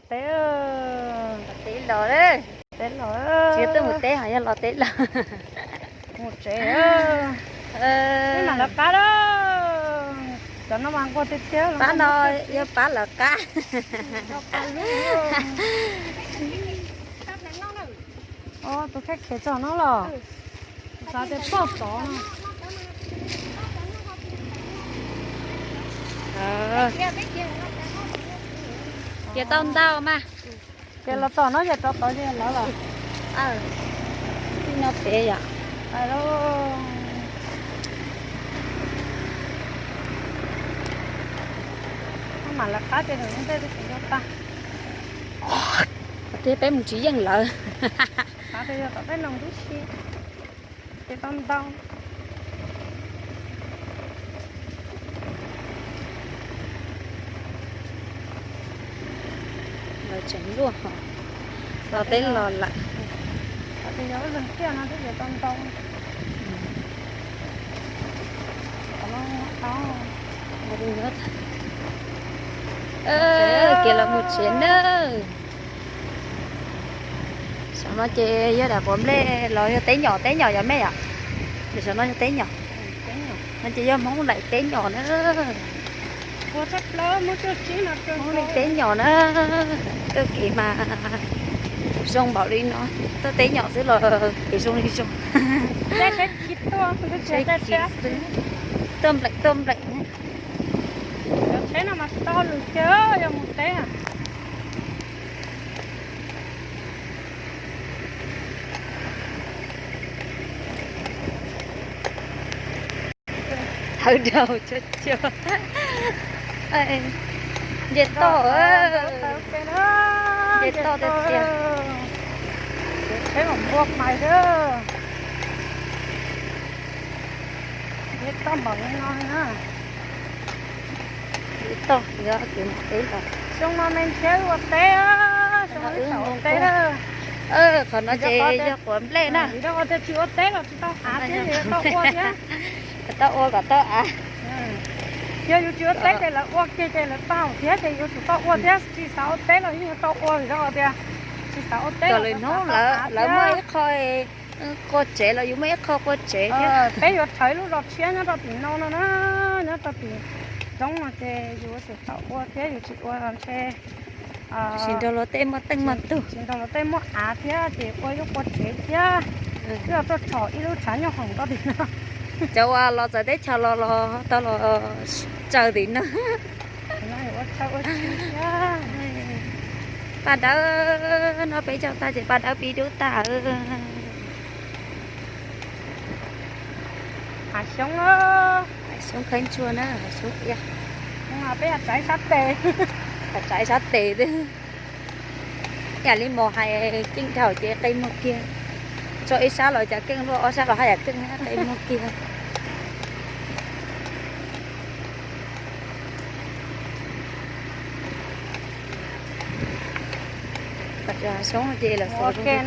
Teb, teb los, teb los, tsis yog tuaj mus teb ho yog los teb los. Mus tsev, peb mam lawv qab lawm. Cov no mas nquag tiag tiag, pab no yog pab lawv qab. Tus khev khev txog no los, xav tias poj tod no. Ces tau ntau mas. Ces los tom no ces rov tod ces lawv los. Tij no pem yom. Mam lawv qab ces lawv ntej twb tsis nco tag. Qhov twg peb mus tsis yeej lawv. Xav tias yog tom tej no tib si, ces tau ntau. Lawv tseem luaj hos, los teb los lawm. Xav tias yog ib leeg tiaj no twb yuav tau ntau. Kev los mus tsev nawb. Saum no ces yog dam quav nplej los yog teb nyom, teb nyom yog me yom? Saum no yog teb nyom. No ces yog Hmoob Laim teb nyom na. Hmoob Laim teb nyom na. Tuaj kev mas zoo npaum li no, tuaj teb nyom xwb los kev zoo li zoo. Tuaj nplaim tuaj nplaim. Cov tsheb no mas tsis tau hauj lwm kiag yog mus teb. Thawb daug cuag cuag. Nce toj, nce toj tiag tiag. Tsheb mam npua pais thiab. Nce toj npaum li no na. Toj, kev mus teb los. Xyoo no me nrhiav wb ua teb, xyoo no wb tau ua teb. Qhov no ces yog quav nplej na. Vim rau qhov tias tsis ua teb los tsis tau av thiab, tau ua thiab. Tau ua kom tau av. Yog yus tsis ua teb ces lawv ua kiag ces lawv tau thiab, ces yuav tsum tau ua thiab. Tsis xav ua teb los yeej yuav tau ua vim rau qhov tias tsis xav ua teb los lwm hnub lawv muaj ib qho qua tsev los yus muaj ib qho qua tsev thiab. Peb yuav rhawv lub zos tshiab nyob rau tim no no na, nyob rau tim roob no ces yus yuav tsum tau ua thiab, yus tsis ua los ntshe tsis nrog luag tej muaj teej muaj tug, tsis nrog luag tej muaj av thiab ces ua ib lub qua tsev thiab. Twb yog tuaj tsom ib lub tshav nyob hoom rau tim no. Cov uas los txawv teb chaws los los tau los tsaws tim no. Paj dawb, no peb cog tag ces paj dawb pib dub tag. Hav xyoob, hav xyoob qhib ntsuag na, hav xyoob iab. Peb tsaiv sab tes, tsaiv sab tes twb yam li mos hais, keej dhau ces qe muag kiag. Tso ib sab los cas keej luaj, ob sab los haj yam keej, qe muag kiag. Hav xyoob ces lawv xov zoo tiag.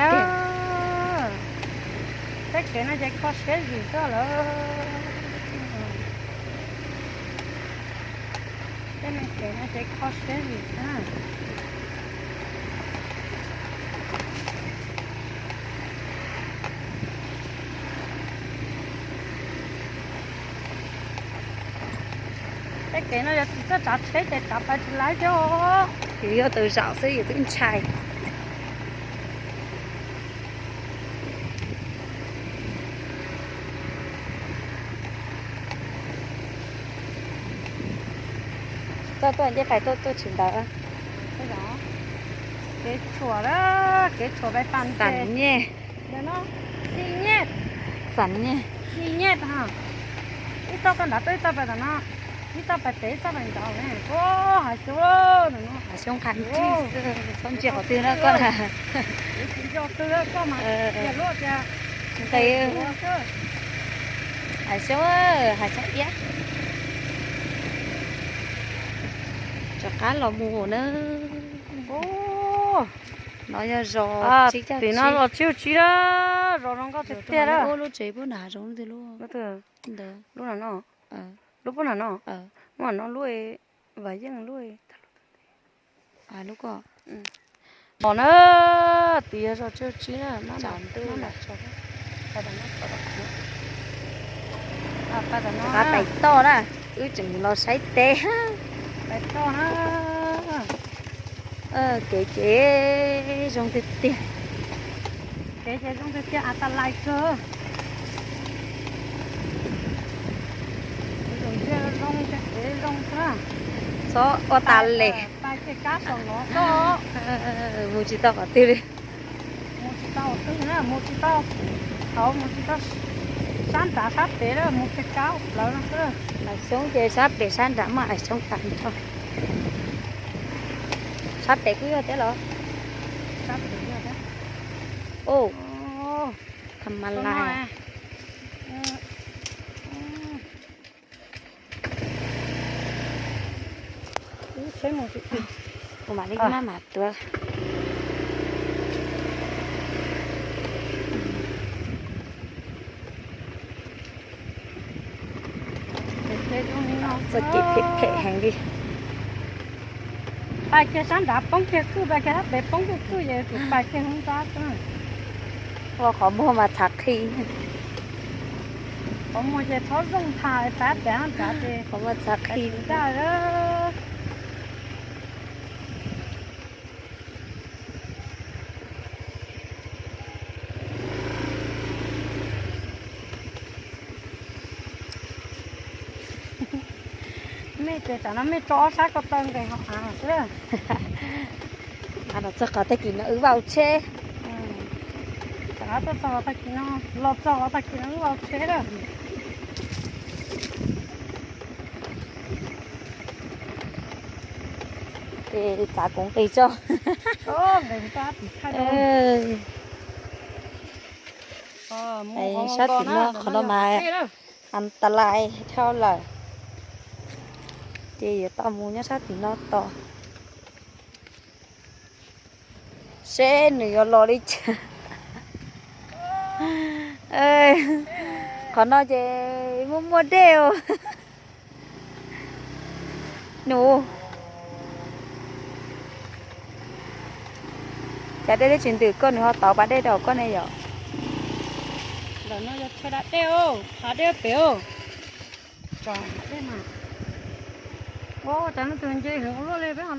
Tej kev no ces kho siab zim xwb lawm. Tej me kev no ces kho siab zim xwb. Tej kev no yog tsis txawj tsav tsheb ces tsav pais tsis laib thiab. Yus yog tus zaum xwb yus twb ntshai. Txoj tuaj ncej qais tuaj tuaj tsis ntawd. Kev tshuam, kev tshuam pais pas ntes. Xas nyej. Xas nyej. Xas nyej. Ib txoj koj nrad tuaj ib txoj pais tom no, ib txoj pais pem ib txoj pais nraud ne. Hav xyoob, hav xyoob qab nrig xwb, txhob ntsia qhov twg na koj na. Nqis, hav xyoob, hav xyoob iab. Rov qab los mus na. No yog zos tim no los tsib tsib na, zos zoo nkauj tiag tiag. Lub tsev puag nram zoov twg lub? Lub no, lub puag nram no, lub no lub Vam Yeej lub. Lub ko. Mos na, twb yog zog tsib na, mab mam tso. Rov qab pais toj na, wb tseem los saib teb. Pais toj na. Kev ces zoo tiag tiag. Kev ces zoo tiag tiag, a ta lais kawg. Txhob ua tas li. Mus tsis tau qhov twg li. Mus tsis tau, mus tsis tau, thaum mus tsis tau sab nrad sab pem, mus pem kab plawv no xwb. Hav xyoob ces sab pem sab nrad mas hav xyoob tag nrho. Sab pem kuj yog thiab los? Tham ma lais. Kuv mam li maj mam tuav. Txoj kev phem phem heev li. Pais kiag sab nrad poob kiag kwj, pais kiag sab pem poob kiag kwj, es kuv pais kiag hoob nrab xwb. Ua qhov muag mas txhav qhi. Qhov muag ces txhob zoo tag, pab pem nrad ces qhov muag txhav qhi ntag. Mej ces tam no mej tso ob sab ko taw nqes hauv av xwb. Los txog qhov tag kis no wb vau tsheb. Tam no tuaj txog qhov tag kis no, los txog qhov tag kis no wb vau tsheb lawm. Ces txav kuv nqis tso. Sab tim no qhov no mas an ta lais dhau lawm. Ces yuav tau mus nyob sab tim no tos seb nws yuav los li cas. Qhov no ces muaj muaj dej os. Nus, cas dej twb tsis ntws koj nws ho tauv pas dej rau koj ne yom? Ntawm no yog chaw da dej, hav dej pem. Tso dej mas. Ua cas leej twg nce heev ua luaj li peb ho